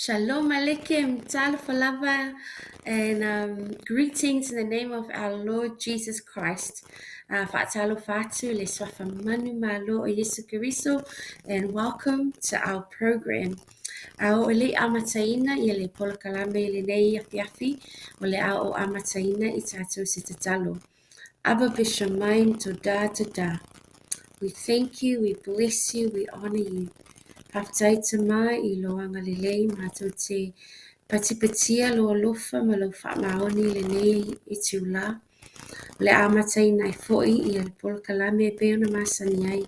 Shalom Aleichem, Talofa lava, and greetings in the name of our Lord Jesus Christ. Fa'atalofa atu i le suafa manumalo o Iesu Keriso, and welcome to our program. A o le i amataina ia le polokalame i lenei afiafi, o le a o amataina i tātou se tatalo. Abba Bishamaim todah todah. We thank you, we bless you, we honor you. Faafetai Tama i lou agalelei matou te patipatia lou alofa ma lou faamaoni i lenei itula. O le a amataina ai foi ia le polokalame e pei ona masani ai.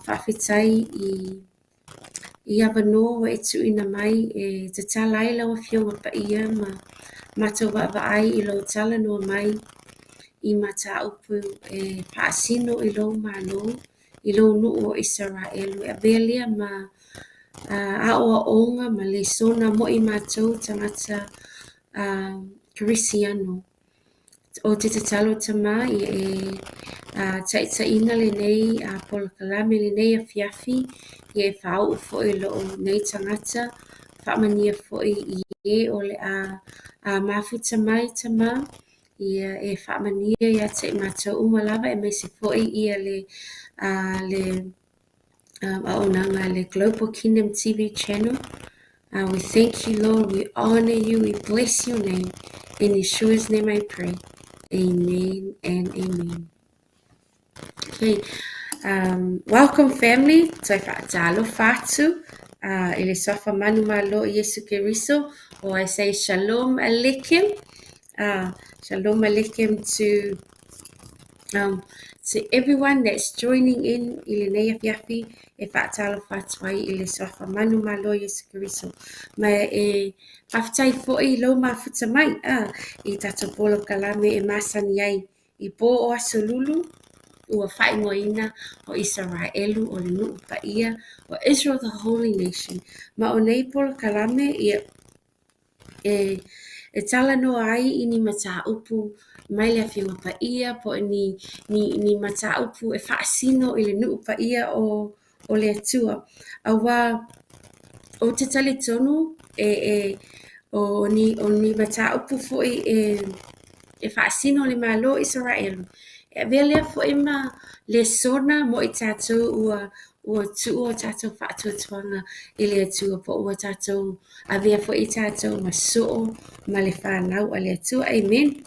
Faafetai i i avanoa ua e tuuina mai e tatala ai lau Afioga Paia ma matou vaavaai i lou talanoa mai i mataupu e faasino i lou Malo, i lou nuu o Isaraelu. E avea lea ma aoaoga ma lesona mo i matou tagata Kerisiano. Ou te tatalo Tama ia e taitaiina lenei polokalame lenei afiafi, ia e faauu foi lou nei tagata, faamanuia foi i e o le a mafuta mai Tama, ia e faamanuia ia te i matou uma lava aemaise foi ia le le auaunaga a le Global Kingdom TV channel. We thank you, Lord. We honor you. We bless your name. In Yeshua's name I pray. Amen and amen. Okay. Welcome family. Toe fa'atalofa atu i le suafa manumalo o Iesu Keriso. Or I say shalom aleichem. Shalom aleichem to everyone that's joining in i lenei afiafi e fa'atalofa atu ai i le suafa manumalo o Iesu Keriso. Ma e faafetai foi i lou mafuta mai i tatou polokalame e masani ai i pō o Aso Lulu ua faaigoaina o Isaraelu o le nuu paia o Israel the Holy Nation. Ma o nei polokalame ia e talanoa ai i ni mataupu mai le Afioga Paia po o ni mataupu e faasino i le nuu paia o le Atua. Auā ou te talitonu e o ni mataupu foi e faasino i le Malo o Isaraelu, e avea lea foi ma lesona mo i tatou ua tuu o tatou faatuatuaga i le Atua po o ua tatou avea foi i tatou ma soo ma le fanau a le Atua. Amen.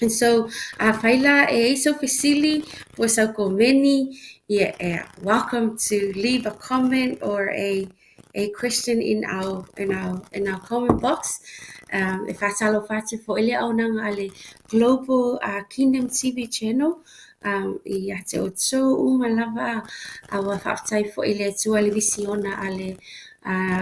And so, afai la e i ai sau fesili po o sau komeni, yeah, welcome to leave a comment or a question in our comment box. E fa'atalofa atu foi le auaunaga a le Global Kingdom TV channel ia te outou uma lava. A ua faafetai foi i le Atua i le misiona a le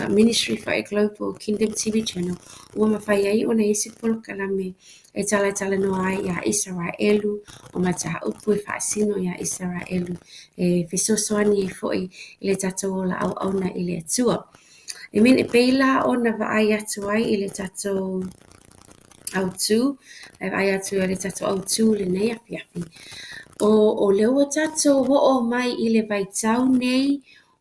Ministry for a Global Kingdom TV channel ua mafai ai ona i ai se polokalame e talatalanoa ai iā Isaraelu o mataupu e faasino iā Isaraelu e fesoasoani ai foi i le tatou ola auauna i le Atua. Amen. E pei la ona vaai atu ai i le tatou autū, e vaai atu i le tatou autū lenei afiafi. O lea ua tatou oo mai i le vaitau nei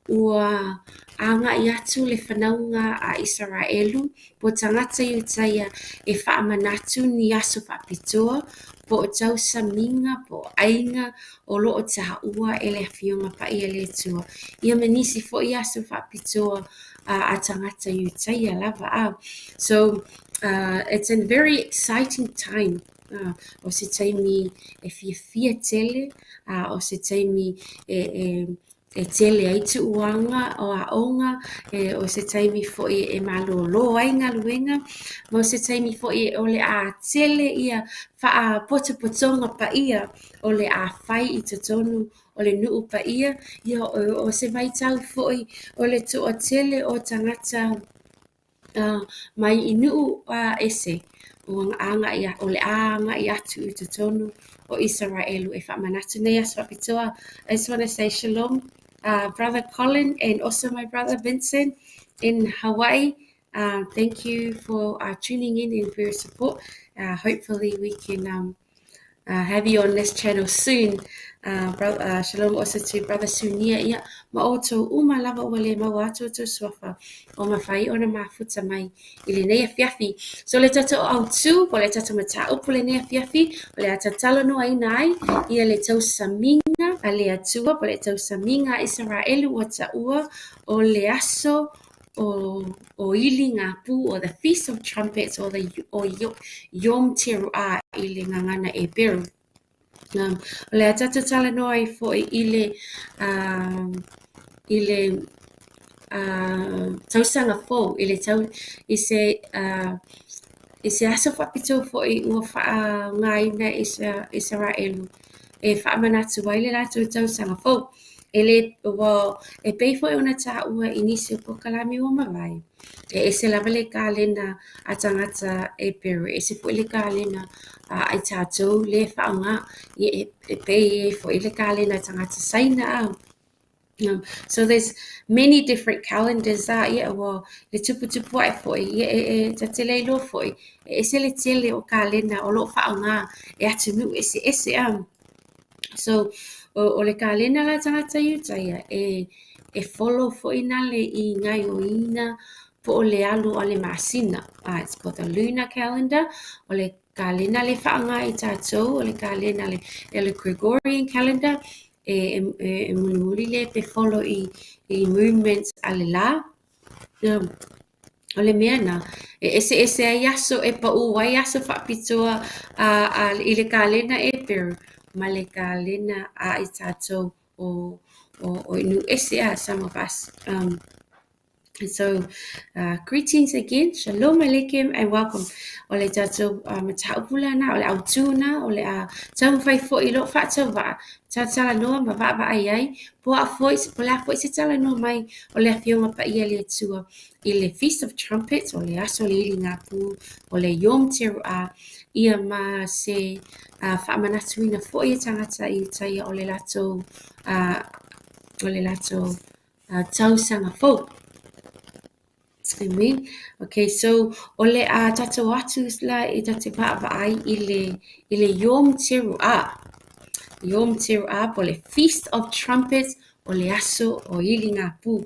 ua aga'i atu le fanauga a Isaraelu po o tagata Iutaia e faamanatu ni aso faapitoa po o tausamiga po o aiga o loo taua e le Afioga Paia a le Atua. Ia ma nisi foi aso faapitoa a tagata Iutaia lava a. So it's a very exciting time. O se taimi e fiafia tele, o se taimi e tele ai tuuaga o aoga, o se taimi foi e malōlō ai galuega, ma o se taimi foi o le a tele ia faapotopotoga paia o le a fai i totonu o le nuu paia. Ia o se vaitau foi o le toatele o tagata mai i nuu ese ua aga'i o le a aga'i atu i totonu o Isaraelu e faamanatu nei aso faapitoa. I just want to say shalom, Brother Colin and also my brother Vincent in Hawaii. Thank you for tuning in and for your support. Hopefully we can um, uh, have you on this channel soon. Uh, bro, uh, shalom also to Brother Sunia, ia, ma outou uma lava ua le maua atu outou suafa o mafai ona mafuta mai i lenei afiafi. So le tatou autū, po le tatou mataupu lenei afiafi, o le a talanoaina ai ia le tausamiga a le Atua, po le tausamiga a Isaraelu ua taua o le aso o o Iligapū, or the Feast of Trumpets, or the or Yom Teruah i le gagana Eperu. Um, o le a tatou talanoa ai foi i le, um, i le uh, tausaga fou, i le tau, i se, uh, i se aso faapitoa foi ua faaaogaina e Isaraelu e faamanatu ai le latou tausaga fou. E le, ua, e pei foi ona taua i nisi o polokalame ua mavae, e ese lava le kalena a tagata Eperu, e ese foi le kalena a i tatou lea e faaaoga, e, e pei ai foi le kalena a tagata Saina a. So there's many different calendars a, ia, ua le tuputupu aʻe foi, ia, e, e, ta te le iloa foi, e ese le tele o kalena o lo o faaaoga e atunuu eseese a. So, o, o le kalena la tagata Iutaia, e, e follow foi nale i gaoioiga po o le alu a le masina. Uh, it's called the lunar calendar. O le kalena le faaaoga e tatou, o le kalena le, le Gregorian calendar, e, e, e mulimuli le pe follow i, i movements a le lā. Um, o le mea na, e eseese ai aso, e paʻū ai aso faapitoa a, a, i le kalena Eperu ma le kalena a i tatou o, o, o nuu ese a, some of us. Um, So, uh, greetings again, shalom aleichem and welcome. O le tatou uh, mataupu lana, o le autū na, o le a taumafai foi i lou faatauvaa, talanoa ma vaavaai ai, po a foi, po le a foi se talanoa mai o le Afioga Paia a le Atua i le Feast of Trumpets, o le aso o le Iligapū, o le Yom Teruah, ia ma se uh, faamanatuina foi e tagata i Iutaia o le latou uh, o le latou uh, tausaga fou. Amen. Okay, so o le a tatou atu la e tatou vaavaai i le, i le Yom Teruah. Yom Teruah po le Feast of Trumpets o le aso o Iligapū.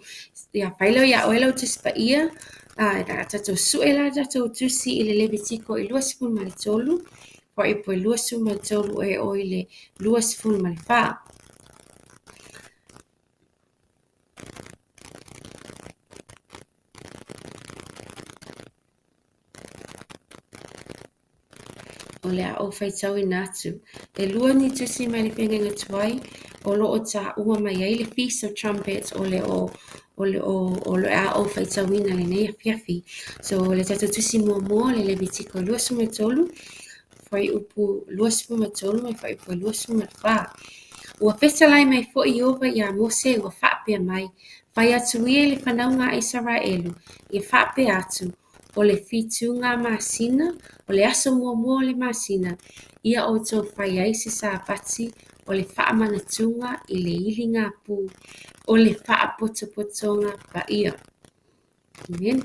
Ia fai leo iā oe lau Tusi Paia, a uh, tatou sue la tatou tusi i le Levitiko i 23, fuaiupu e 23 e oo i le 24. O le a ou faitauina atu. E lua ni tusi mai le Feagaiga Tuai o lo o taua mai ai le Feast of Trumpets o le o o le o o le a ou faitauina lenei afiafi. So o le tatou tusi muamua o le Levitiko 23 fuaiupu 23 ma le fuaiupu 24. Ua fetalai mai foi Ieova iā Mose ua faapea mai, Fai atu ia i le fanauga a Isaraelu, ia faapea atu, O le fituga masina, o le aso muamua o le masina, ia outou fai ai se Sapati o le faamanatuga i le iligapū o le faapotopotoga paia. Amen.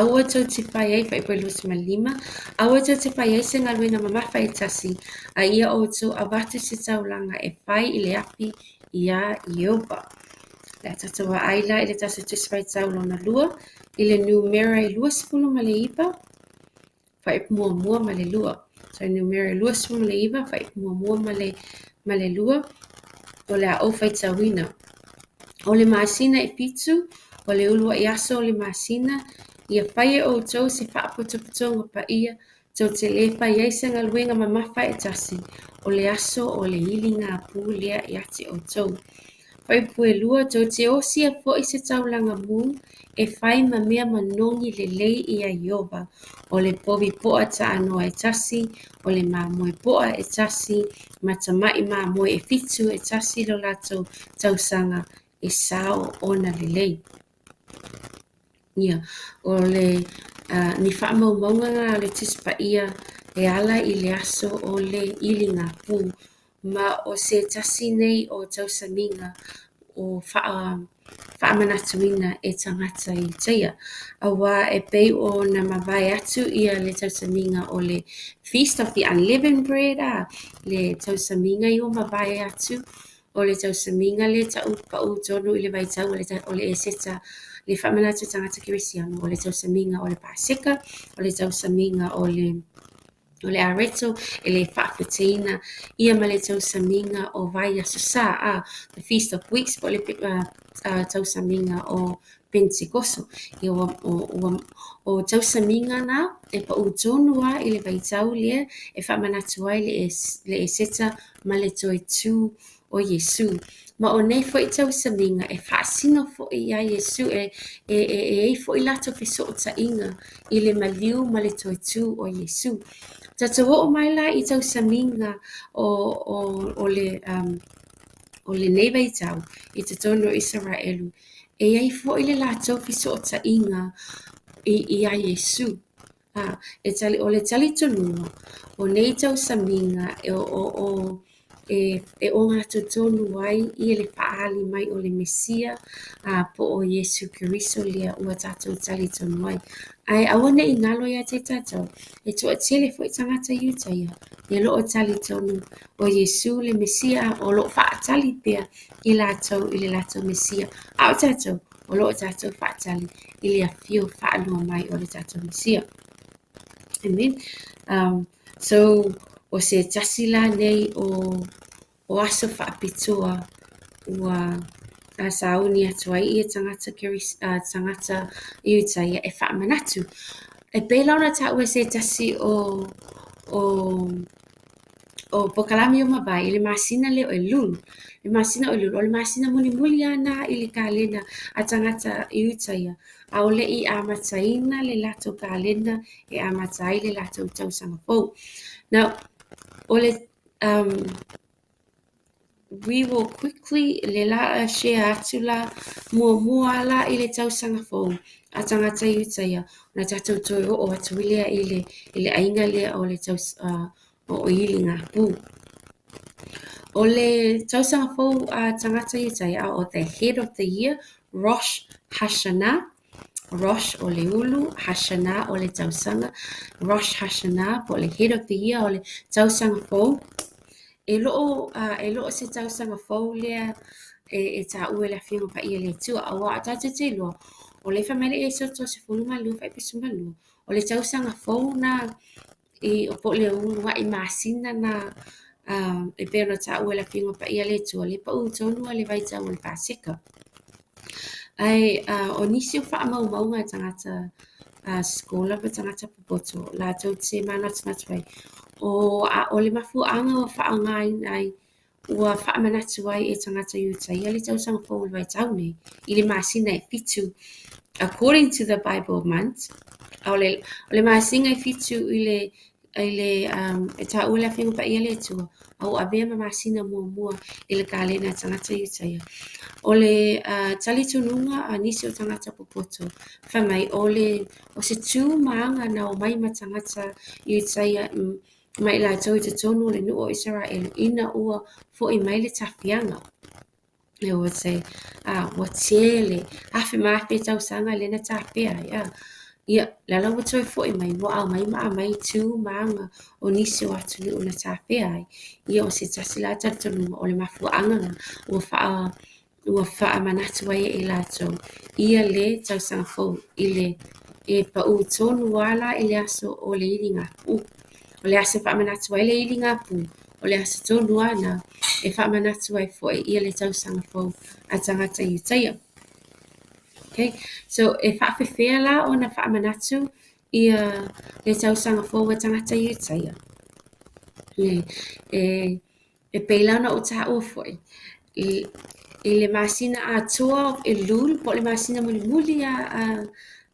Aua tou te fai ai, fuaiupu 25, aua tou te fai ai se galuega mamafa e tasi, a ia outou avatu se taulaga e fai i le afi iā Ieova. Le a tatou vaai la i le tatou Tusi Faitau lona lua, i le numera e 29, fuaiupu muamua ma le lua. So numera 29, fuaiupu muamua ma le, ma le lua, o le a ou faitauina. O le masina e fitu, o le uluai aso o le masina, ia fai e outou se faapotopotoga paia, tou te le fai ai se galuega mamafa e tasi, o le aso o le iligapū lea ia te outou. Fuaiupu e lua, tou te osia foi se taulaga mū e fai ma mea manogi lelei iā Ieova, o le povi po'a taanoa e tasi, o le mamoe po'a e tasi, ma tamaʻi mamoe e fitu e tasi lo latou tausaga e sao ona lelei. Ia, o le uh, ni faamaumauga na a le Tusi Paia e ala i le aso o le iligapū, ma o se tasi nei o tausamiga o faa faamanatuina e tagata Iutaia, auā e pei ona mavae atu ia le tausamiga o le Feast of the Unleavened Bread, a le tausamiga i ua mavae atu o le tausamiga le ta'u pa'u tonu i le vaitau o le Eseta le faamanatu i tagata kerisiano o le tausamiga o le Paseka o le tausamiga o le O le areto e le faafeteina ia ma le tausamiga o Vaiaso Sa, a the Feast of Weeks po o le tausamiga o Penetekoso. Ia ua, ua, o tausamiga na e pa'u tonu a i le vaitau lea e faamanatu ai le, le Eseta ma le toe tū o Iesū. Ma o nei foi tausamiga e faasino foi iā Iesū e, e, e, e ai foi latou fesootaiga i le maliu ma le toe tū o Iesū. Tatou oo mai la i tausamiga o, o, o le, um, o lenei vaitau i totonu o Isaraelu, e i ai foi le latou fesootaiga i, iā Iesū. A, e tali, o le talitonuga o nei tausamiga e, o, o, o, e, e ogatotonu ai ia le faaali mai o le Mesia a po o Iesu Keriso lea ua tatou talitonu ai. Ae aua ne i galo ia te tatou, e toatele foi tagata Iutaia e lo o talitonu o Iesu le Mesia o lo o faatali pea i latou i le latou Mesia. A o tatou, o lo o tatou faatali i le afio faalua mai o le tatou Mesia. Amen. So, o se tasi la nei o, o aso faapitoa ua a sauni atu ai ia tagata, uh, tagata Iutaia e faamanatu. E pei la ona taua e se tasi o, o o polokalame o mavae i le masina lea o Elul. Le masina o Elul, o le masina mulimuli lava na i le kalena a tagata Iutaia. ʻAʻole i amataina le latou kalena e amata ai le latou tausaga fou. Now, o le, um, we will quickly le la share atu la muamua la i le tausaga fou a tagata Iutaia ona tatou toe oo atu i lea i le, i le aiga lea o le taus, uh, o ili ngā pū. O le tausaga fou a tagata Iutaia o the head of the year, Rosh Hashanah, Rosh o le ulu, Hashanah o le tausaga, Rosh Hashanah po o le head of the year o le tausaga fou. E loo, uh, e loo se tausaga fou lea e, e taua e le Afioga Paia le Atua, auā o tatou te iloa, o le fai mai le Esoto 12 faaipusumalua, o le tausaga fou na i o po o le ulua'i masina na e pei ona taua e le Afioga Paia a le Atua, le pa'u tonu a le vaitau o le Paseka. Ae o nisi o faamaumauga a tagata skola po tagata popoto latou te manatunatu ai, o o le mafuaaga ua faaaogaina ai ua faamanatu ai e tagata Iutaia le tausaga fou o le vaitau nei i le masina e fitu according to the Bible month o le, o le masina e fitu i le i le um, e taua le Afioga Paia le Atua a ua avea ma masina muamua i le kalena a tagata Iutaia. O le uh, talitonuga a nisi o tagata popoto fai mai o le o se tū ma aga na omai ma tagata Iutaia ma i latou i totonu o le nuu o Isaraelu ina ua fo'i mai le tafiaga. They would say, ah, ua tele, afe ma afe tausaga lea na tafea ai, ah. Ia, le ala ua toe fo'i mai, ua aumai ma aumai tū ma aga o nisi o atunuu na tafea ai. Ia, o se tasi la talitonuga o le mafuaaga na ua faa ua faamanatu ai e latou ia le tausaga fou i le e pa'u tonu lava la i le aso o le iligapū. O le aso e faamanatu ai le iligapū, o le aso tonu lava na e faamanatu ai foi ia le tausaga fou a tagata Iutaia. Okay? So, e faafefea la ona faamanatu ia le tausaga fou a tagata Iutaia? E, e, E pei la ona ou taua foi, i, i le masina atoa o Elul, po o le masina mulimuli a, a,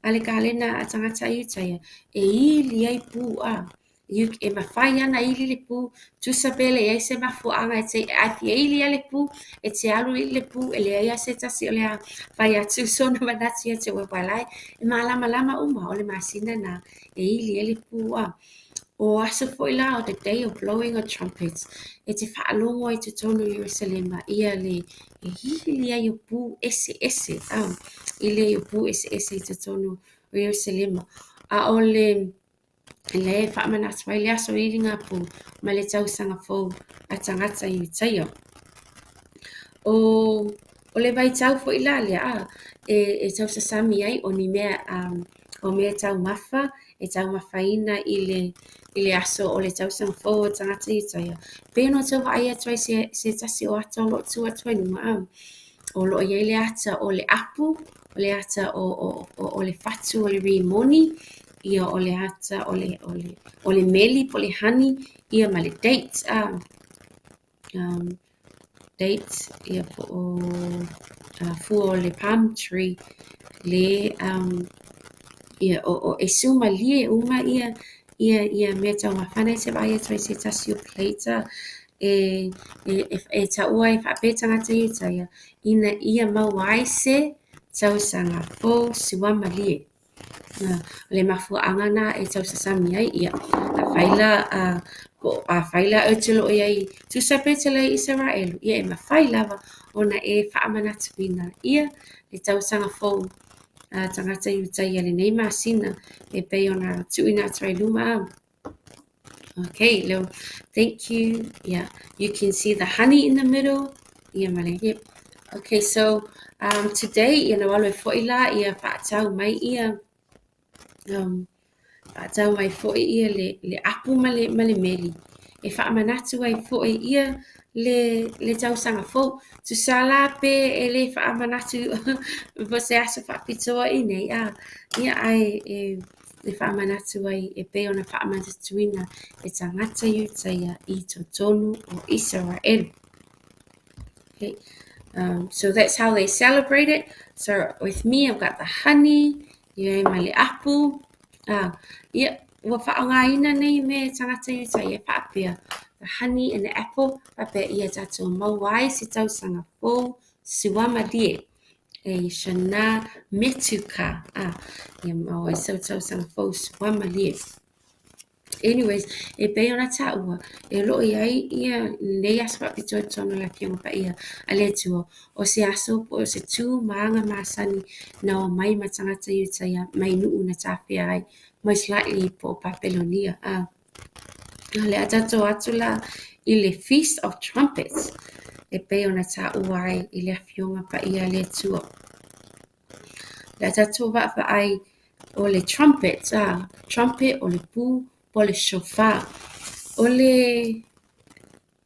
a le kalena a tagata Iutaia, e ili ai pū a. E mafai lava ona ili le pū, tusa pe leai se mafuaaga e te, a e fia ili lava le pū, e te alu ili le pū, e leai lava se tasi o le a fai atu sona manatu ia te oe, aua la e malamalama uma o le masina na e ili ai le pū a. O aso foi la o the day of blowing of trumpets, e te faalogo ai totonu o Ierusalema ia le e hihili ai o pū eseese, i le o pū eseese i totonu o Ierusalema. A o le lea e faamanatu ai le aso iliga pū ma le tausaga fou a tagata Iutaia. O, o le vaitau foi la lea, a, e, e tausasami ai o ni mea, o mea taumafa e taumafaina i le, i le aso o le tausaga fou o tagata Iutaia. Pei ona outou vaai atu ai se, se tasi o ata o lo o tu atu ai luga, a, o lo o i ai le ata o le apu, o le ata o, o, o, o le fatu o le rimoni, ia o le ata o le, o le, o le meli po o le honey, ia ma le dates, a, dates, ia po o fua o le palm tree, le ia o, o e sumalie uma ia ia ia mea taumafa na e te vaai atu ai se tasi o plate e e e, e taua ai faapea tagata Iutaia ina ia maua ai se tausaga fou suamalie. O le mafuaaga na e tausasami ai, ia, afai la, a, po, afai la e te lo o i ai, tusa pe te le Isaraelu, ia e mafai lava ona e faamanatuina ia le tausaga fou a tagata Iutaia lenei masina e pei ona tuuina atu ai luma. Okay, Leo, thank you. Yeah, you can see the honey in the middle. Yeah, male. Yep. Okay, so today, ia na walo e foi la, ia whaatau mai ia, whaatau mai foi ia le, le apu ma le, ma le meli. E whaamanatu ai foi ia le, le tausaga fou. Tusa la pe e le whaamanatu po se aso whaapitoa i nei. Ah, ia ai e, e faamanatu ai e pei ona faamanatuina e tagata Iutaia i totonu o Isaraelu. Okay. So that's how they celebrate it. So with me, I've got the honey, ia ma le apu. Ia, ua faaaogaina nei mea e tagata Iutaia faapea, the honey and the apple, faapea ia tatou maua ai se tausaga fou suamalie. E shana metuka. Ah, ia maua ai sau tausaga fou suamalie. Anyways, e pei ona taua, e o lo o i ai ia lenei aso faapitoa i totonu o le Afioga Paia a le Atua, o se aso po o se tū ma aga masani na omai ma tagata Iutaia mai nuu na tafea ai, most likely po o Papelonia. Ah. O le a tatou atu la i le Feast of Trumpets e pei ona taua ai i le Afioga Paia a le Atua. O le a tatou vaavaai o le trumpet, a, trumpet o le pū po o le shofar. O le,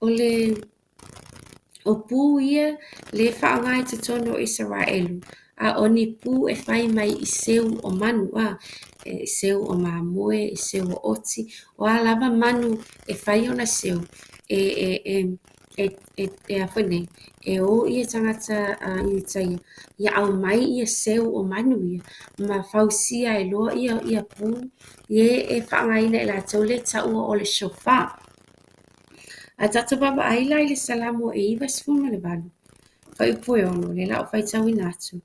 o le O pū ia le faaaoga i totonu o Isaraelu, a o ni pū e fai mai i seu o manu, a, e seu o mamoe, e seu o oti, o a lava manu e fai ona seu, e, e, e, e, e, e a foi nei, e o ia tagata a Iutaia, ia aumai ia seu o manu ia, ma fausia ai loa ia, ia pū, ia e faaaogaina e latou le taua o le shofar. A tatou vaavaai la i le Salamo e 98, fuaiupu e 6, lea la o faitauina atu,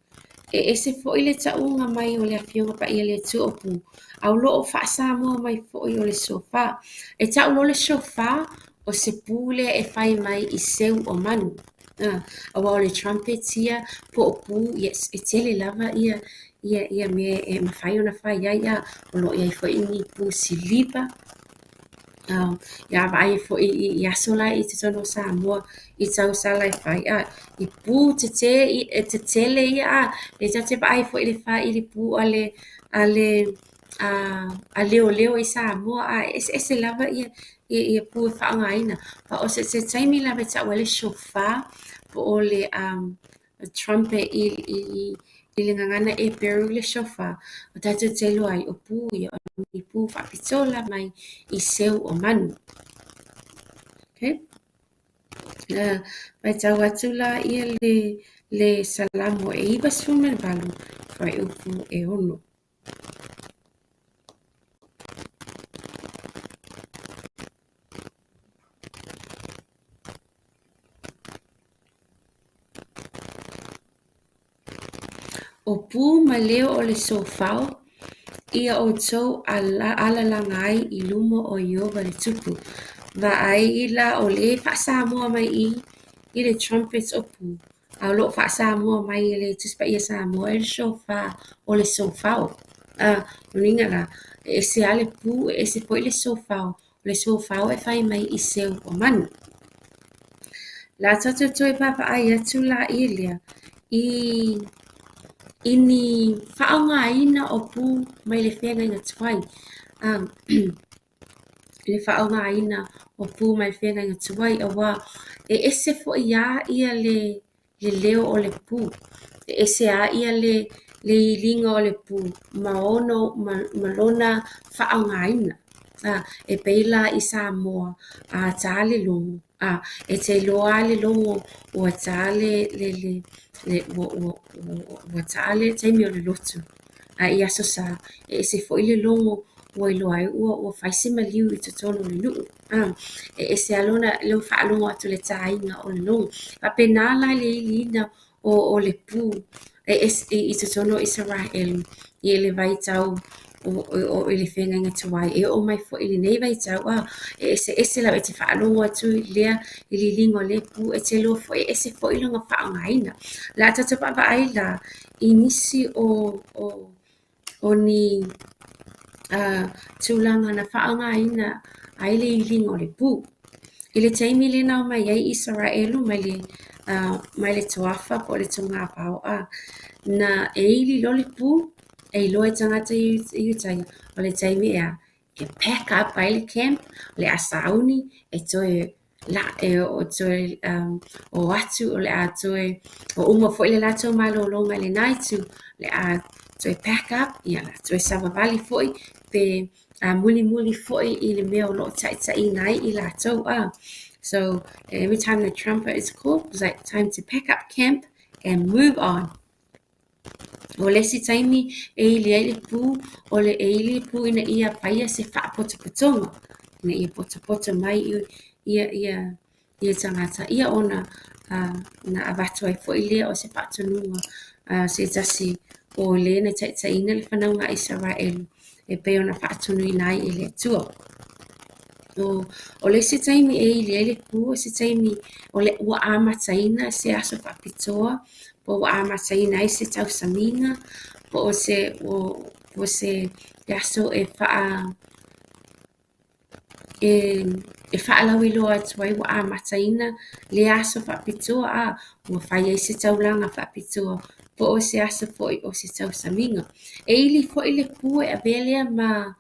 E ese foi le tauga mai o le Afioga Paia le Atua o pū, a o lo o faa-Samoa mai foi o le shofar. E tau loa le shofar, o se pū lea e fai mai i seu o manu. Aua o le trumpet ia, po o pū, yes, e tele lava ia, ia, ia mea e mafai ona fai ai, a, o lo o i ai foi ni pū siliva, Ia vaai foi i, i aso la i totonu o Samoa i tausala e fai a i pū tetē i e tetele ia a le tatou te vaai foi i le fāili pū a le a le a, a leoleo i Samoa a e eseese lava ia ia, ia pū e faaaogaina. A o se, se taimi lava e tau ai le shofar po o le trumpet i, i, i, i le gagana Eperu le shofar, o tatou te iloa ai o pū ia, o ni pū faapitoa lava mai i seu o manu. Okay? Faitau atu la ia le, le Salamo e 98, fuaiupu e 6. O pū ma leo o le sofao, Ia outou alalaga ai i luma o Ieova le Tupu. Vaai la o lea e faa-Samoa mai i i le trumpets o pu, a o lo o faa-Samoa mai e le Tusi Paia Samoa e le shofar o le sofao. A, o lona uiga la, e ese lava le pu, e ese foi le sofao. O le sofao e fai mai i seu o manu. La tatou toe vaavaai atu la i lea i i ni faaaogaina o pu mai le feagaiga tuai. Le faaaogaina o pu mai le feagaiga tuai aua e ese foi lava ia le le leo o le pu. E ese lava ia le le iliga o le pu ma ono ma, ma lona faaaogaina. A, e pei la i Samoa, a tā le logo, a, e te iloa lava le logo ua tā le, le, le, le ua, ua, ua, ua tā le taimi o le lotu. A i Aso Sa, e ese foi le logo ua iloa ai ua, ua fai se maliu i totonu o le nuu. A, e ese lava lona, lou faalogo atu i le tāina o le logo. Faapena la le iliina o, o le pu e ese, i, i totonu o Isaraelu i le vaitau o, o, o i le feagaiga tuai e oo mai foi i lenei vaitau a e eseese lava e te faalogo atu i lea i liliga o lea pu e te iloa foi e ese foi lona faaaogaina. O le a tatou vaavaai la i nisi o, o, o ni uh, tulaga na faaaogaina ai le iliga o le pu. I le taimi lea na omai ai Isaraelu mai le, uh, mai le toafa po o le togavao a, na e ili loa le pu, e iloa e tagata i Iutaia, o le taimi ea, e pack up ai le camp, o le a sauni e toe la, e o toe um, o atu, o le a toe o uma foi le latou malologa i lena itu, le a toe pack up, ia la toe savavali foi pe a mulimuli foi i le mea o lo o taitaiina ai i latou a. So every time the trumpet is called, it's like time to pack up camp and move on. O le isi taimi e ili ai le pū, o le e ili le pū ina ia faia se faapotopotoga, ina ia potopoto mai i ia ia ia tagata ia ona uh, na avatu ai foi lea o se faatonuga uh, se tasi o le na taitaiina le fanauga a Isaraelu e pei ona faatonuina ai e le Atua. O, o le isi taimi e ili ai le pū, o se taimi o le ua amataina se aso faapitoa, po ua amataina ai se tausamiga, po o se, o, po o se aso e whaa, e, e faalauiloa atu ai ua amataina lea aso faapitoa a ua fai ai se taulaga faapitoa po o se aso foi o se tausamiga. E ili foi le pū e avea lea ma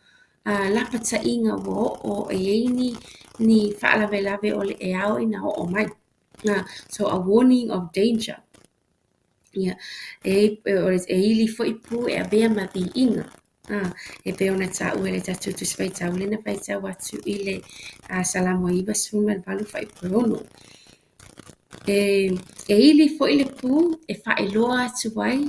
a lapataiga ua oo e i ai ni, ni faalavelave o le e ao ina oo mai. So a warning of danger. Ia, e, e ili foi pū e avea ma viiga. A, e pei ona taua e le tatou Tusi Faitau lea na faitau atu i le a, Salamo 98 fuaiupu e 6. E, e ili foi le pū e faailoa atu ai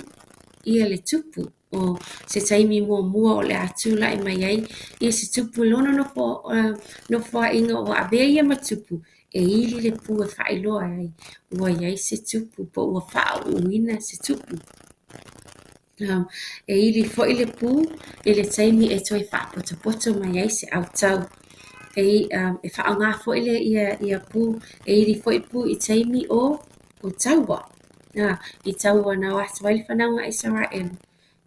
ia le tupu o se taimi muamua o le a tula'i mai ai ia se tupu i lona nofo, uh, nofoa'iga ua avea ia ma tupu e ili le pū e faailoa ai ua i ai se tupu po ua faauuina se tupu. Um, e ili foi le pū i le taimi e toe faapotopoto mai ai se autau. E, um, e faaaoga foi le ia, ia pū, e ili foi pū i taimi o, o taua. A, i taua na o atu ai le fanauga a Isaraelu.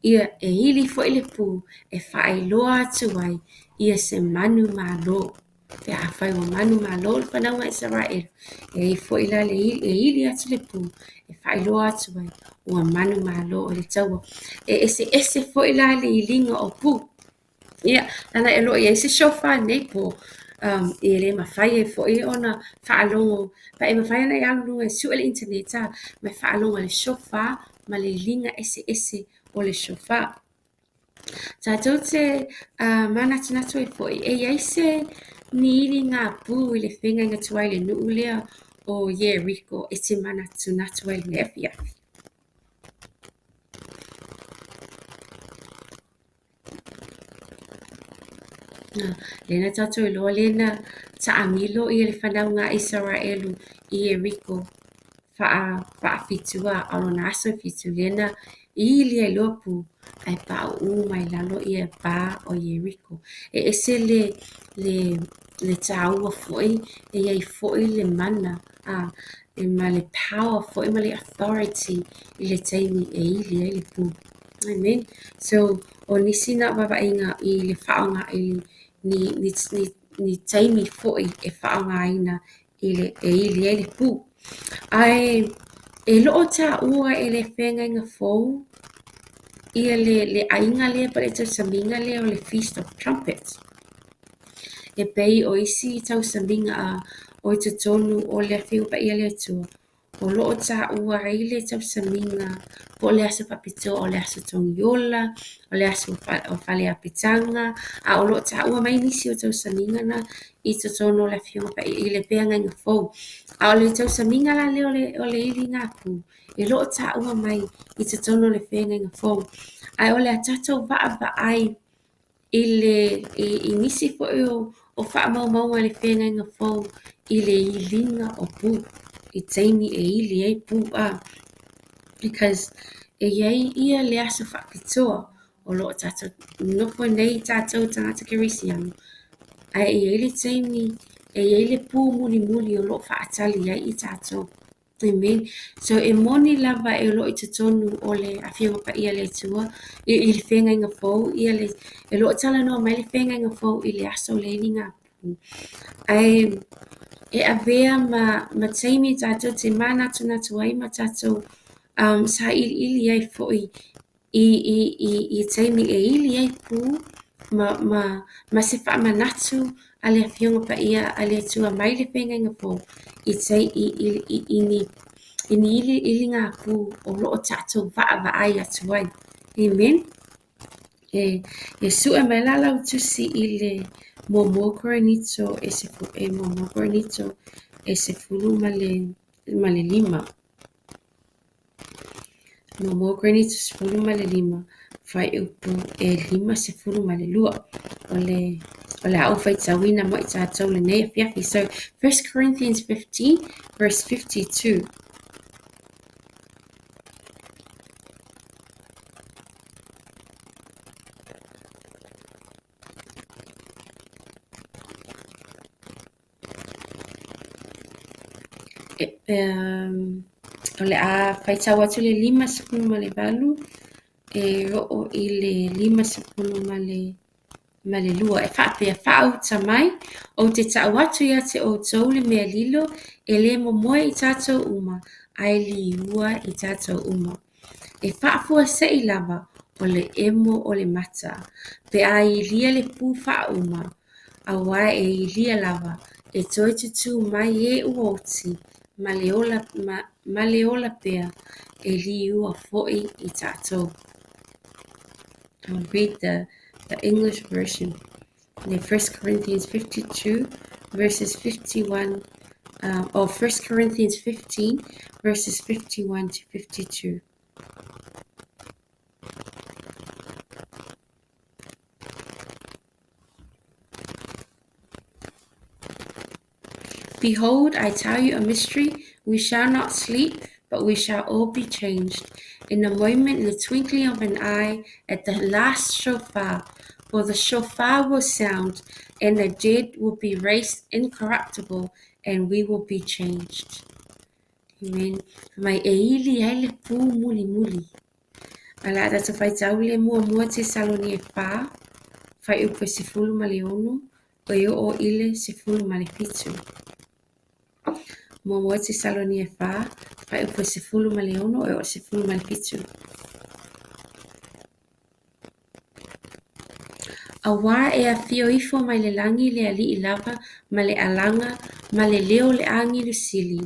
Ia, e ili foi le pū e faailoa atu ai ia se manumalo. Pe afai ua manumalo le fanauga a Isaraelu, e i ai foi la le e ili atu le pū e faailoa atu ai ua manumalo i le taua. E eseese foi la le iliga o pū. Ia, leaga e le o i ai se shofar nei pō, um, e le mafai ai foi ona faalogo, pa e mafai ona e alu i luga e sue le internet a, ma e faalogo i le shofar ma le iliga eseese o le shofar. Tatou te uh, manatunatu ai foi, e i ai se ni iliga pū i le feagaiga tuai i le nuu lea o Ieriko e te manatunatu ai i lenei afiafi. Lea na tatou iloa lea na taamilo ia le fanauga a Isaraelu i Ieriko faa, faafitu a, a o lona aso e fitu lea na Ili ai loa pu ae paʻu mai lalo ia pā o Ieriko. E ese le, le, le tāua foi, e iai foi le mana, a, e ma le power foi ma le authority i le taimi e ili ai le pu. Amen. So, o nisi na o vaavaaiga i le faaaoga i ni, ni, ni, ni taimi foi e faaaogaina i le, e ili ai le pu. Ae e le o tāua e le feagaiga fou ia le, le aiga lea po o le tausamiga lea o le Feast of Trumpets. E pei o isi tausamiga a o i totonu o le Afioga Paia a le Atua, o lo o tāua ai le tausamiga po o le aso faapitoa o le aso togiola, o le aso o faleapitaga, a o lo o tāua mai nisi o tausamiga na i totonu o le Afioga Paia i le feagaiga fou. A o le tausamiga la lea o le, o le iliga pū, e lo o tāua mai i totonu o le feagaiga fou. Ae o le a tātou vaavaai i le i, i nisi foi o, o faamaumauga i le feagaiga fou i le iliga o pū, i taimi e ili ai pū a. Because e iai ia le aso faapitoa o lo o tātou nofo nei tātou tagata kerisiano, ae e iai le taimi, e iai le pū mulimuli o lo o faatali ai i tātou. Amen. So e moni lava e o lo o i totonu o le Afioga Paia a le Atua i, i le feagaiga fou ia le e lo o talanoa mai le feagaiga fou i le aso o le iliga pū. Ae e avea ma, ma taimi tātou te mānatunatu ai ma tātou um, sailiili ai foi i, i, i, i taimi e ili ai pū ma, ma, ma se faamanatu a le Afioga Paia a le Atua mai le feagaiga fou i, tai, i, i, i, i, ni, i ni ili, iliga pū o lo o tātou vaavaai atu ai. Amen. E, e sue mai la lau tusi i le muamua Korinito e sefu, e muamua Korinito e sefulu ma le, ma le lima. Muamua Korinito 15, fuaiupu e 52. O le, o le a ou faitauina mo i tātou lenei afiafi. So, 1 Corinthians 15, verse 52. E, um, o le a faitau atu le 58 e oo i le 52. E faapea, faauta mai, ou te ta'u atu ia te outou le mea lilo, e lē momoe i tātou uma, ae liua i tātou uma. E faafuasei lava o le emo o le mata, pe a ilia le pū faauma, auā e ilia lava, e toe tutū mai e ua oti ma le ola, ma, ma le ola pea, e liua foi i tātou. I'll read the, the English version. The 1 Corinthians 52 verses 51 or 1 Corinthians 15 verses 51 to 52. Behold, I tell you a mystery. We shall not sleep, but we shall all be changed. In a moment, in the twinkling of an eye, at the last shofar. For the shofar will sound, and the dead will be raised incorruptible, and we will be changed. Amen. Mai e ili ai le pū mulimuli. A le a tatou faitau le muamua Tesalonia e whā, fuaiupu e 16, e oo i le 17. Muamua Tesalonia e whā, fuaiupu e 16, e oo i le 17. Auā e afio ifo mai le lagi le Alii lava ma le alaga ma le leo o le agelu sili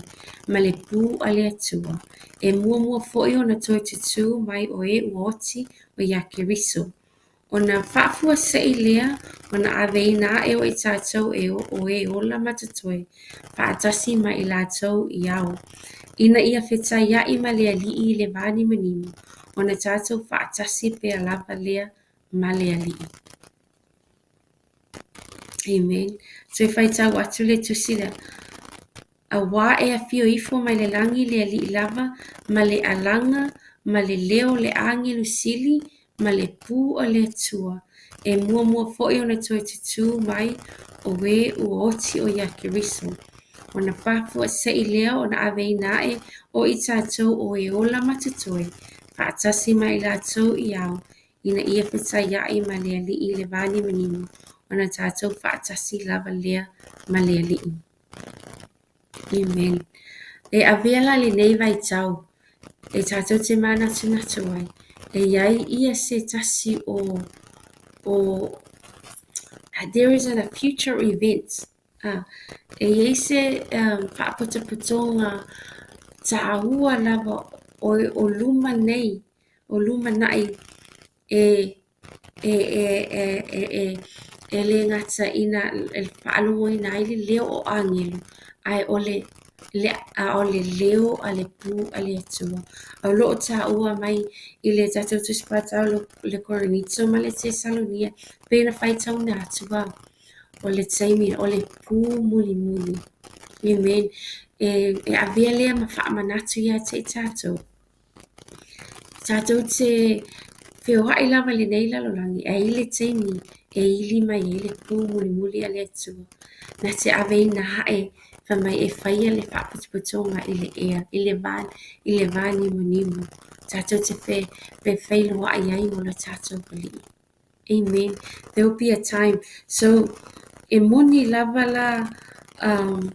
ma le pū a le Atua, e muamua foi ona toe tutū mai o e ua oti o iā Keriso. Ona faafuasei lea ona aveina ae o i tātou e o e ola ma totoe, faatasi ma i latou i ao, ina ia fetaiaʻi ma le Alii i le vānimanima, ona tātou faatasi pea lava lea ma le Alii. Amen. Toe faitau atu le tusi lea. Auā e afio ifo mai le lagi le Alii lava ma le alaga ma le leo o le agelu sili ma le pū a le Atua, e muamua foi ona toe tutū mai o e ua oti o iā Keriso. Ona faafuasei lea ona aveina aʻe o i tatou o e ola ma totoe, faatasi ma i latou i ao, ina ia fetaiaʻi ma le Alii i le vānimonimo, ona tatou faatasi lava lea ma le Alii. Amen. E avea la lenei vaitau e tatou te manatunatu ai, e i ai ia se tasi o o there is a future event. E i ai se faapotopotoga tāua lava o luma nei, o lumanai e e e e e e e lē gata ina e faalogoina ai le leo o agelu, ae o le le a o le leo a le pū a le Atua. O lo o tāua mai i le tatou Tusi Faatau le Korinito ma le Tesalonia, pei ona faitauina atu au, o le taimi o le pū mulimuli. Amen. E, e avea lea ma faamanatu ia te i tatou. Tatou te feoai lava i lenei lalolagi, e i ai le taimi e ili mai ai le pū mulimuli a le Atua, na te aveina aʻe fai mai e faia le faapotopotoga i le ea, i le va, i le vānimonimo, tatou te fe, fefeiloai ai ma lo tatou Alii. Amen. There will be a time. So, e moni lava la um,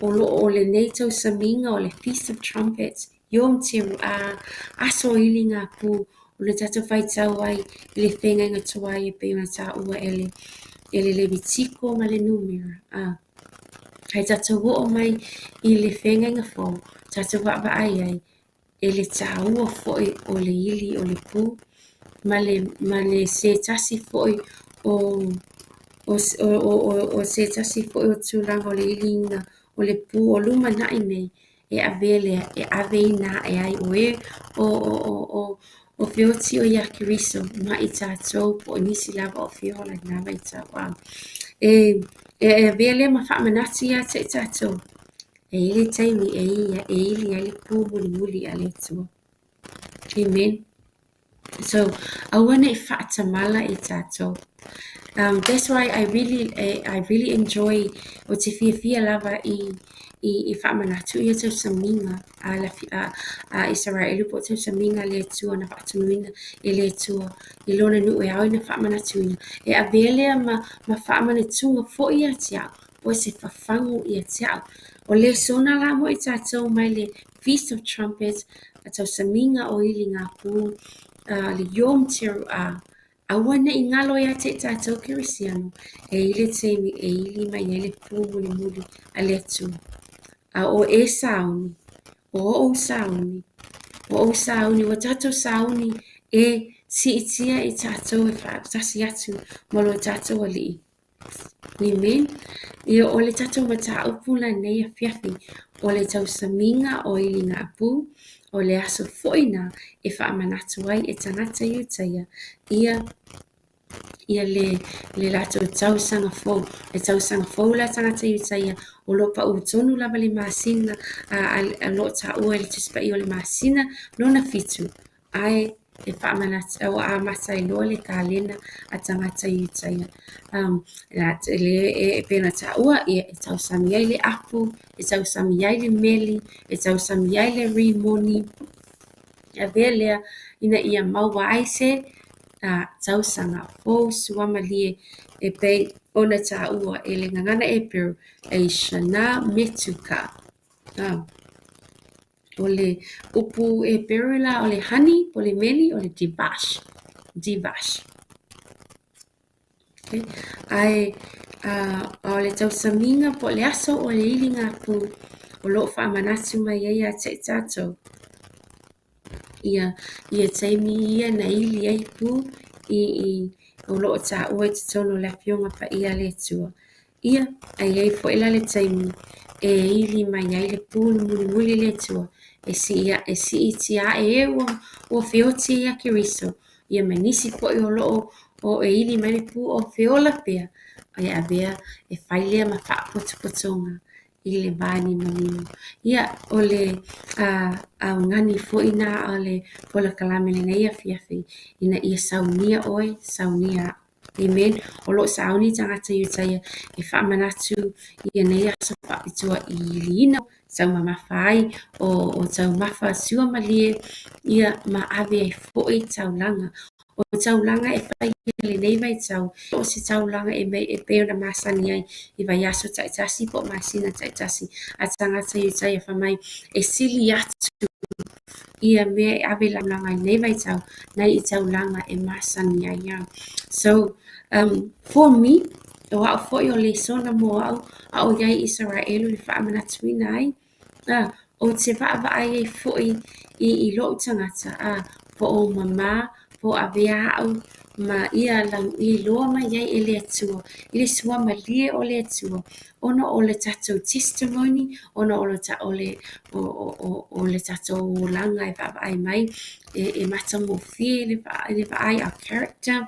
o lo o lenei tausamiga o le Feast of Trumpets, Yom Teruah, aso iliga pū, o le tatou faitau ai i le feagaiga tuai e pei ona taua e le, e le Levitiko ma le Numera. A, ae tatou oo mai i le feagaiga fou, tatou vaavaai ai e le tāua foi o le ili o le pū ma le, ma le se tasi foi o o, o, o, o se tasi foi o tulaga o le iliina o le pū o lumanai nei e avea lea e aveina aʻe ai o e o, o, o, o, o feoti o iā Keriso ma i tatou po o nisi lava o fia ola i lena vaitau. A e, e avea lea ma faamanatu ia te i tatou e i ai le taimi e, e ili ai le pū mulimuli a le Atua. Amen. So, aua nei faatamala i tatou. That's why I really, I really enjoy o te fiafia lava i, i, i faamanatu ia tausamiga a, la, a, a Isaraelu po o tausamiga a le Atua na faatonuina e le Atua i lona nuu e ao ina faamanatuina. E avea lea ma, ma faamanatuga foi ia te au, po o se fafagu ia te au. O lesona la mo i tatou mai le Feast of Trumpets, a tausamiga o iliga pū, le Yom Teruah, aua ne i galo ia te i tatou kerisiano, e i ai le taimi e ili mai ai le pū mulimuli a le Atua. A o e sauni, o ou sauni, o ou sauni, ua tatou sauni e siitia i tatou e faatasi atu ma lo tatou Alii. Amen. Ia, o le tatou mataupu lenei afiafi, o le tausamiga o iliga pū, o le aso foi na e faamanatu ai e tagata Iutaia ia ia le, le latou tausaga fou. Le tausaga fou la tagata Iutaia, o lo o paʻu tonu lava le masina, a, a, a lo o taua e le Tusi Paia o le masina lona fitu, ae e faamanatu, ua amata ai loa le kalena a tagata Iutaia. Um, le, e, pei ona taua, ia, e tausami ai le apu, e tausami ai le meli, e tausami ai le rimoni, e avea lea ina ia maua ai se tausaga fou suamalie e pei ona taua e le gagana Heperu e Shana Metuka. O le upu Heperu la o le honey, po o le meli, o le divash. Divash. Okay. Ae o le tausamiga po o le aso o le iliga pū o lo o faamanatu mai ai ia te i tatou ia, ia taimi ia na ili ai pū i, i o lo o taua i totonu o le Afioga Paia a le Atua. Ia, a i ai foi la le taimi e ili mai ai le pū mulimuli a le Atua e sii, e siitia aʻe e ua, ua feoti ai ia Keriso, ia ma nisi foi o lo o, o e ili mai le pū o feola pea, e avea e fai lea ma faapotopotoga. i le mānimanima. Ia, o le augani foi na o le polokalame i lenei afiafi, ina ia saunia oe, saunia a'u. Amen. O lo o sauni tagata Iutaia e faamanatu ia nei aso faapitoa i iliina taumamafa ai o taumafa suamalie ia ma ave ai foi taulaga. O taulaga e fai i lenei vaitau, o se taulaga e mei e pei ona masani ai i vaiaso taitasi po o masina taitasi a tagata Iutaia fai mai e sili atu ia mea e ave taulaga i lenei vaitau nai i taulaga e masani ai a. So, for me, o au foi o lesona mo au, a o iai Isaraelu le faamanatuina ai, a, ou te vaavaai ai foi i, i lo'u tagata, a, po o mamā, po o avea a'u ma ia iloa mai ai e le Atua, i le suamalie o le Atua, ona o le tatou testimony, ona o le, o le, o, o, o, o le tatou olaga e vaavaai mai, e, e matagofie le, le vaai, our character,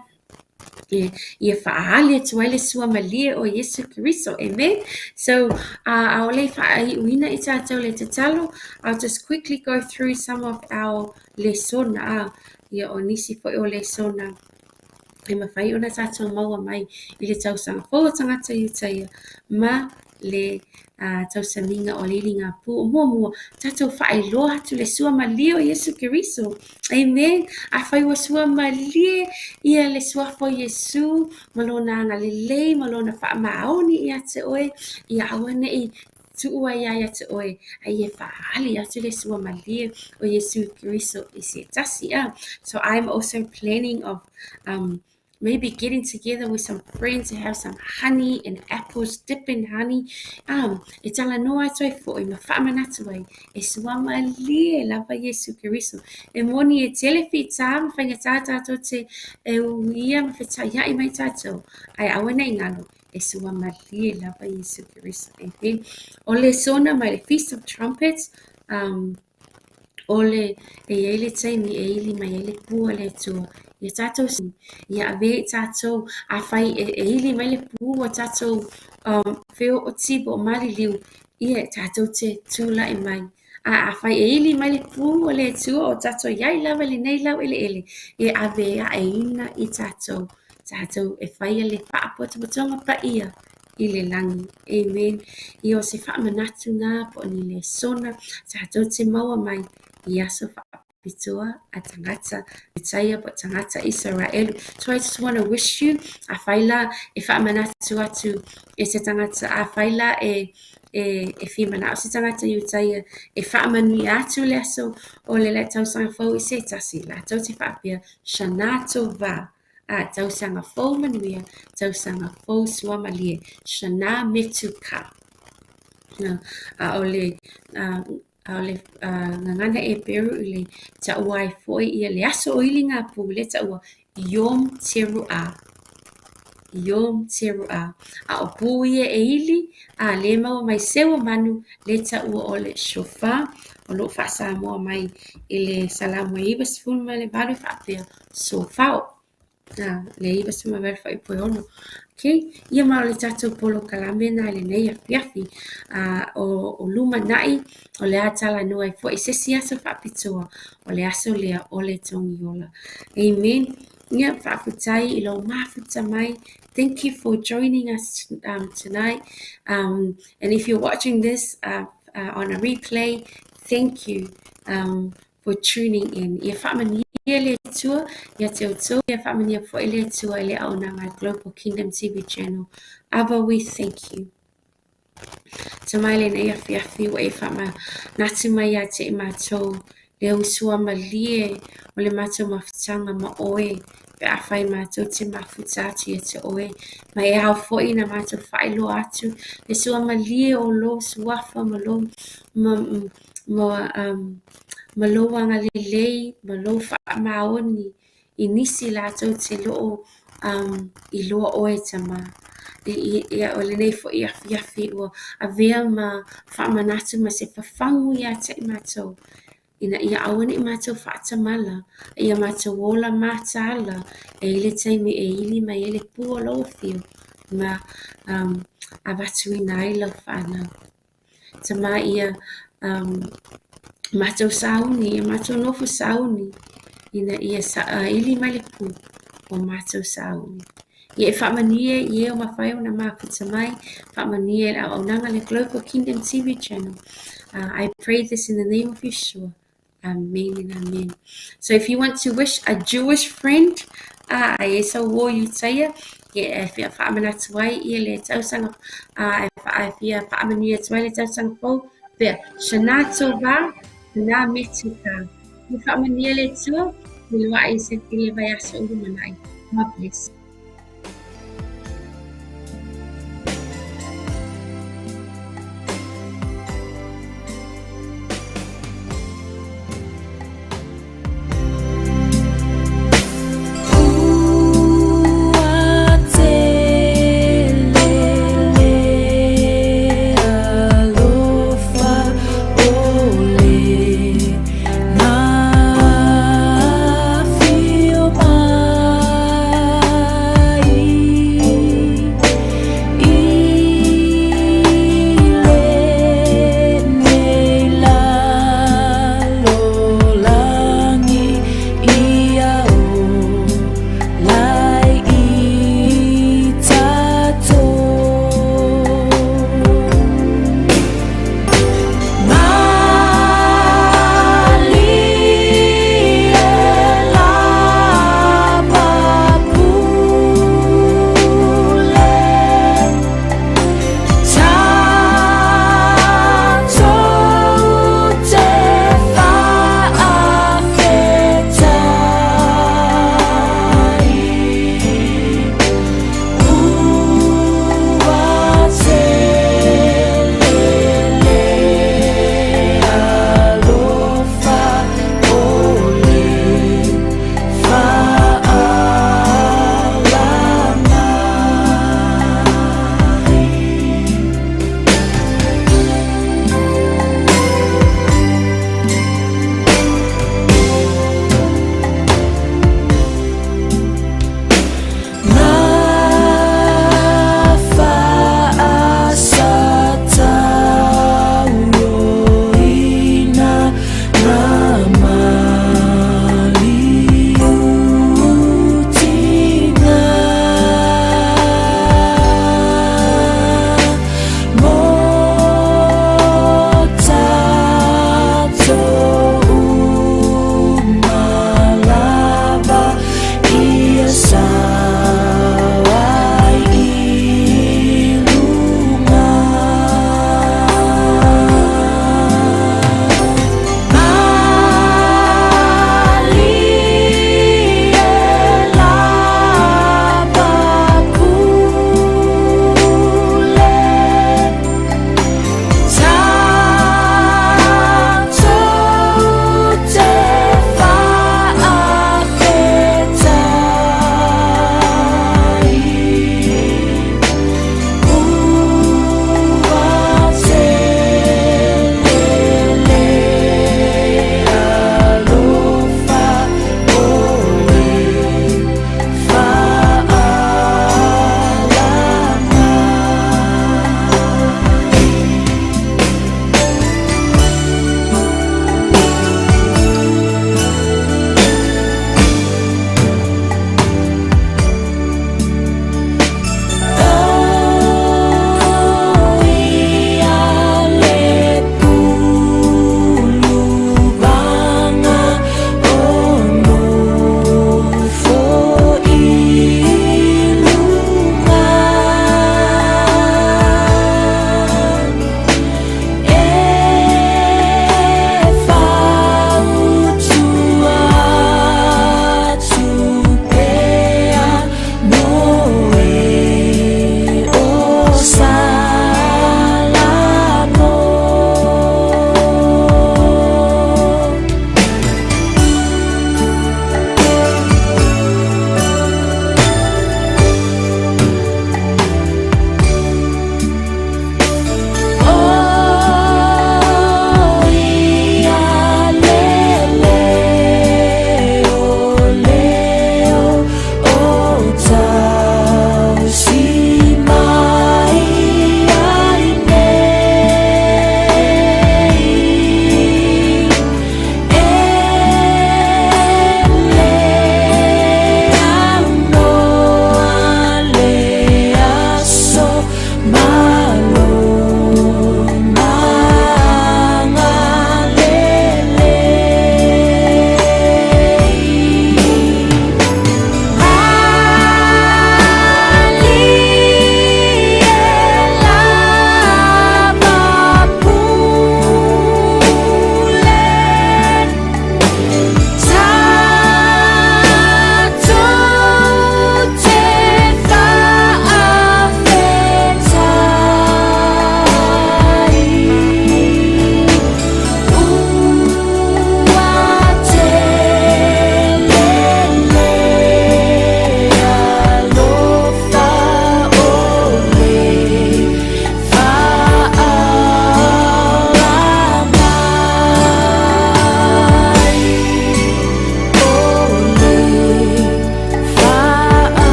e, ia faaali atu ai le suamalie o Iesu Keriso. Amen. So, ʻaʻole i faaiuina i tatou le tatalo, I'll just quickly go through some of our lesona, a, ia o nisi foi o lesona e mafai ona tatou maua mai i le tausaga fou o tagata Iutaia ma le tausamiga o le iligapū. O muamua, tatou faailoa atu le suamalie o Iesu Keriso. Amen. Afai ua suamalie ia le suafa o Iesu ma lona agalelei ma lona faamaoni ia te oe, ia aua neʻi tuu ai ia te oe, a ia faaali atu le suamalie o Iesu Keriso i se tasi. So I'm also planning of maybe getting together with some friends to have some honey and apples dip in honey. E talanoa atu ai foi ma faamanatu ai e suamalie lava Iesu Keriso. E moni e tele fitā ma faigata tātou te e uia ma fetaiaʻi mai tātou, ae aua nei galo e suamalie lava Iesu Keriso. Amen. O lesona mai le Feast of Trumpets, o le e i ai le taimi e ili mai ai le pū a le Atua ia tātou ia avea i tātou afai e, e ili mai le pū ua tātou feooti po o maliliu ia tātou te tulaʻi mai a afai e ili mai le pū o le Atua o tātou iai lava i lenei laueleele e ave aʻeina i tātou tātou e faia le faapotopotoga paia i le lagi. Amen. Ia o se faamanatu na po o ni lesona tātou te maua mai i aso faapitoa a tagata Iutaia po o tagata Isaraelu. So I just want to wish you, afai la e faamanatu atu e se tagata, afai la e e, e fia manao se tagata Iutaia e faamanuia atu le aso o le le tausaga fou i se tasi, latou te faapea, Shana Tova. A, tausaga fou manuia, tausaga fou suamalie, Shana Metuka. A o le, a o le gagana Heperu i le taua ai foi ia le aso o iligapū le taua Yom Teruah. Yom Teruah. A o pū ia e ili, a lē maua mai seu o manu le taua o le shofar, o lo o faa-Samoa mai i le Salamo e 98 e faapea, Sofao. A, le 98 fuaiupu e 6. Okay? Ia ma o le tatou polokalame na i lenei afiafi. A, o, o lumanai, o le a talanoa ai foi i se isi aso faapitoa, o le aso lea o le togiola. Amen. Ia, faafetai i lou mafuta mai. Thank you for joining us tonight. And if you're watching this on a replay, thank you for tuning in. Ia faamanuia le Atua ia te outou, ia faamanuia foi le Atua i le auaunaga a Global Kingdom TV Channel. Abba, we thank you. Tama i lenei afiafi ua e faamanatu mai ia te i matou le usuamalie o le matou mafutaga ma oe pe afai matou te mafuta atu ia te oe ma e ao foi ina matou faailoa atu le suamalie o lou suafa ma lou ma, ma, um, ma lou agalelei ma lou faamaoni i nisi latou te loo um, iloa oe Tama. I, i, ia, o lenei foi afiafi ua avea ma faamanatu ma se fafagu ia te i matou ina ia aua neʻi matou faatamala, a ia matou ola mataala e i le taimi e ili mai ai le pū o lou afio ma um, avatuina ai lau fanau. Tama ia um, matou sauni, ia matou nofo sauni, ina ia saili mai le pū o matou sauni. Ia e faamanuia i e ua mafai ona mafuta mai, faamanuia i le auaunaga le Global Kingdom TV channel. I pray this in the name of Yeshua. Amen and amen. So if you want to wish a Jewish friend, a e sau uō Iutaia, ia e fia faamanatu ai ia le tausaga, e fia faamanuia atu ai le tausaga fou, pea, Shana Tova, Shana Metuka. Ia faamanuia le Atua, feiloai i se i le vaiaso o lumanai. God bless.